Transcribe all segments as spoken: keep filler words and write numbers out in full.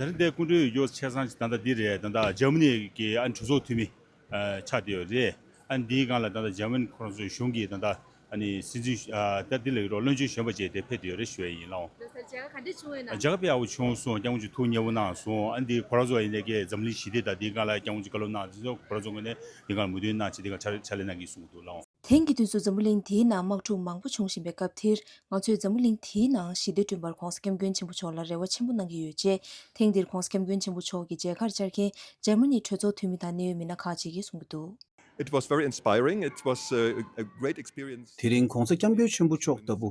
ད་རིང་འདིར་སྐུ་མགྲོན་ཡོད་ཆེ་ས་ད་ལྟ་འདི་རེད། ད་ལྟ་འཇར་མ་ནི་གི་ཨ་གྲོས་ཚོགས་འཐུས་མི་ཨ་ཆགས་བསྡད་ཡོད་རེད། ཨ་འདིའི་སྒང་ལ་ད་ལྟ་འཇར་མ་ནི་ཁོ་རང་ཚོའི་གཞུང་གི་ད་ལྟ་ཨ་ནི་སྲིད་འཛིན་ཨ་ད་འདི་ལ་ཡོད་རོགས་བློན་ཆེན་གཞོན་པ་བཅས་དེ་ཕེབས་བསྡད་ཡོད་རེད་ཞུ་ཡ་ཡིན་ལགས། ལགས་སོ། མཇལ་ཁ་ག་འདྲ་བྱུང་བས་ན། མཇལ་ཁ་དཔེ་ཡག་པོ་བྱུང་སོང་། སྐྱབས་མགོན་མཆོག་ཐུགས་མཉེས་པོ་གནང་སོང་། ཨ་འདི་ཁོ་རང་ཚོ་ཡིན་ནའི་འཇར་མ་ནི་ཞི་བདེ་དང་འདིའི་སྒང་ལ་སྐྱབས་མགོན་མཆོག་བཀའ་སློབ་གནང་། འདི་ཚོ་ཁོ་རང་ཚོ་ངོས་ནས་འདི་སྒང་ལ་མོས་མཐུན་གནང་བྱས་འདི་སྒང་ཕྱག་ཕྱག་ལས་གནང་གི་ཡིན་གསུངས་འདུག་ལགས། དེང་གི་དུས་སུ་འཛམ་བུ་གླིང་འདིའི་ནང་དམག་འཁྲུག་མང་པོ་བྱུང་བཞིན་པའི་སྐབས་འདིར། ང་ཚོས་འཛམ་བུ་གླིང་འདིའི་ནང་ཞི་བདེ་བསྐྲུན་པར་༧གོང་ས་༧སྐྱབས་མགོན་ཆེན་པོ་མཆོག་ལ་རེ་བ་ཆེན་པོ་གནང་གི་ཡོད་ཅེས། ཐེངས་འདིར་༧གོང་ས་༧སྐྱབས་མགོན་ཆེན་པོ་མཆོག་གི་མཇལ་ཁར་བཅར་མཁན་འཇར་མ་ནིའི་གྲོས་ཚོགས་འཐུས་མི་དང་གནད་ཡོད་མི་སྣ་ཁག་ཅིག་གིས་གསུངས་ཀྱི་འདུག། It was very inspiring. It was uh, a great experience. དེ་རིང་༧གོང་ས་༧སྐྱབས་མགོན་ཆེན་པོ་མཆོག་ལྟ་བུ་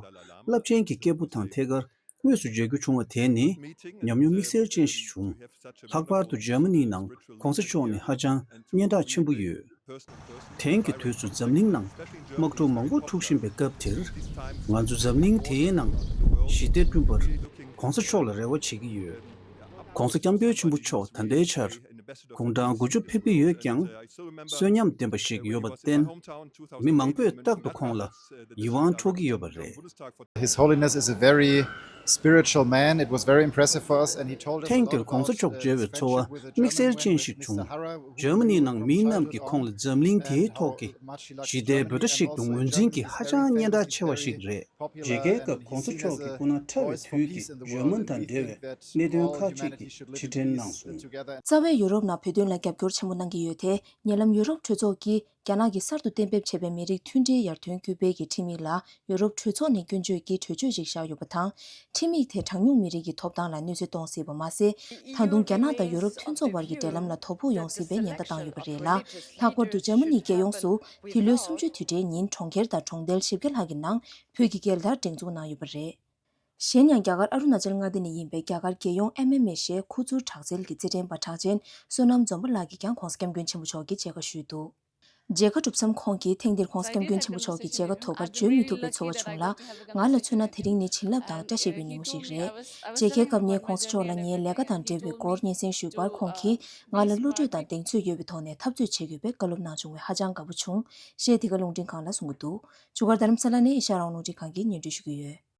རླབས་ཆེན་གྱི་སྐྱེས་བུ་དང་ཐད་ཀར་དངོས་སུ་མཇལ་རྒྱུ་བྱུང་བ་དེ་ནི་ཉམས་མྱོང་དམིགས་བསལ་ཅན་ཞིག་བྱུང་། ལྷག་པར་དུ་འཇར་མ་ནིའི་ནང་༧གོང་ས་མཆོག་ནི་ཧ་ཅང་སྙན་གྲགས་ཆེན་པོ་ཡོད། དེང་གི་དུས་སུ་འཛམ་གླིང་ནང་དམག་འཁྲུག་མང་པོ་འཁྲུག་བཞིན་པའི་སྐབས་འདིར། ང་ཚོ་འཛམ་གླིང་དེའི་ནང་ཞི་བདེ་བསྐྲུན་པར་༧གོང་ས་མཆོག་ལ་རེ་བ་བྱེད་ཀྱི་ཡོད། ༧གོང་ས་༧སྐྱབས་མགོན་ཆེན་པོ་མཆོག་ད་ལྟའི་ཆར་དགུང་གྲངས་དགུ་བཅུ་ཕེབས་ཀྱི་ཡོད་ཀྱང་། གསོན་ཉམས་ལྡན་པ་ཞིག་ཡོད་པར་བརྟེན། མི་མང་པོས་རྟག་ཏུ་ཁོང་ལ་ཡིད་དབང་འཕྲོག་གི་ཡོད་པ་རེད། His Holiness is a very spiritual man. It was very impressive for us, and he told us a lot about uh, his friendship with the German movement in the Sahara. ཐེངས་འདིར་༧གོང་ས་མཆོག་མཇལ་བའི་ཚོར་བ་དམིགས་བསལ་ཅན་ཞིག་བྱུང་། འཇར་མ་ནིའི་ནང་མིའི་རྣམས་ཀྱིས་ཁོང་ལ་འཛམ་གླིང་དེའི་ཐོག་གི་ཞི་བདེའི་འབོད་སྒྲ་ཞིག་ཏུ་ངོས་འཛིན་གྱིས་ཧ་ཅང་སྙན་གྲགས་ཆེ་བ་ཞིག་རེད། མཇལ་ཁའི་སྐབས་༧གོང་ས་མཆོག་གིས་སྐུ་ན་ཕྲ་བའི་དུས་ཀྱི་འཇར་མན་དང་འབྲེལ་བའི་གནད་དོན་ཁག་ཅིག་གི་ཕྱིར་དྲན་གནང་སོང་། རྩ་བའི་ཡུ་རོབ་ནང་བོད་དོན་ལ་རྒྱབ་སྐྱོར་ཆེན་པོ་གནང་གི་ཡོད་དེ། ཉེ་ལམ་ཡུ་རོབ་གྲོས་ཚོགས་ཀྱིས་རྒྱ་ནག་གིས་གསར་དུ་གཏན་འབེབས་བྱས་པའི་མི་རིགས་མཐུན་སྒྲིལ་ཡར་ཐོན་སྐུལ་སྤེལ་གྱི་ཁྲིམས་ཡིག་ལ་ཡུ་རོབ་གྲོས་ཚོགས་ནས་སྐྱོན་བརྗོད་ཀྱི་གྲོས་ཆོད་ཅིག་བཞག་ཡོད་པ་དང་། ཁྲིམས་ཡིག་དེས་གྲངས་ཉུང་མི་རིགས་ཀྱི་ཐོབ་ཐང་ལ་གནོད་འཚེ་གཏོང་སྲིད་པ་མ་ཟད། ད་དུང་རྒྱ་ནག་དང་ཡུ་རོབ་མཐུན་ཚོགས་བར་གྱི་འབྲེལ་ལམ་ལ་དོ་ཕོག་ཡོང་སྲིད་པའི་ཉེན་བརྡ་བཏང་ཡོད་པ་རེད་ལ། ལྷག་པར་དུ་འཇར་མ་ནིའི་རྒྱལ་ཡོངས་སུ་འདི་ལོའི་གསུམ་བཅུའི་དུས་དྲན་ཉིན་གྲོང་ཁྱེར་དང་གྲོང་རྡལ་བཞི་བརྒྱ་ལྷག་གི་ནང་བོད་ཀྱི་རྒྱལ་དར་སྒྲེང་འཛུགས་གནང་ཡོད་པ་རེད། གཞན་ཡང་རྒྱ་གར་ཨ་རུ་ན་ཅལ་མངའ་སྡེ་ནས་ཡིན་པའི་རྒྱ་གར་རྒྱལ་ཡོངས་ཨེམ་ཨེམ་ཨེ་ཞེས་ཁུ་ཚུར་དྲག་རྩལ་གྱི་རྩེད་འགྲན་པ་གྲགས་ཅན་བསོད་ནམས་འཛོམས་པ་ལགས་ཀྱིས་ཀྱང་༧གོང་ས་༧སྐྱབས་མགོན་ཆེན་པོ་མཆོག་གི་མཇལ་ཁ་ཞུས་འདུག། མཇལ་ཁ་གྲུབ་མཚམས་ཁོང་གིས་ཐེངས་འདིར་༧གོང་ས་༧སྐྱབས་མགོན་ཆེན་པོ་མཆོག་གི་མཇལ་ཁ་ཐོབ་ཁར་འཇོན་མི་ཐུབ་པའི་ཚོར་བ་བྱུང་ལ། ང་ལ་མཚོན་ན་དེ་རིང་ནི་བྱིན་རླབས་དང་བཀྲ་ཤིས་པའི་ཉིན་མོ་ཞིག་རེད། མཇལ་ཁའི་སྐབས་ངས་༧གོང་ས་མཆོག་ལ་ངའི་ལས་ཀ་དང་འབྲེལ་བའི་སྐོར་སྙན་སེང་ཞུས་པར་ཁོང་གིས་ང་ལ་བློ་གྲོས་དང་གདེང་ཚོད་ཡོད་པའི་ཐོག་ནས་འཐབ་རྩོད་བྱེད་དགོས་པའི་བཀའ་སློབ་གནང་བྱུང་བས་ཧ་ཅང་དགའ་པོ་བྱུང་ཞེས་འདི་ག་རླུང་འཕྲིན་ཁང་ལ་གསུངས་ཀྱི་འདུག། བཞུགས་སྒར་རྡ་རམ་ས་ལ་ནས་ཨེ་ཤ་ཡ་རང་དབང་རླུང་འཕྲིན་ཁང་གིས་སྙན་སྒྲོན་ཞུ་གི་ཡོད།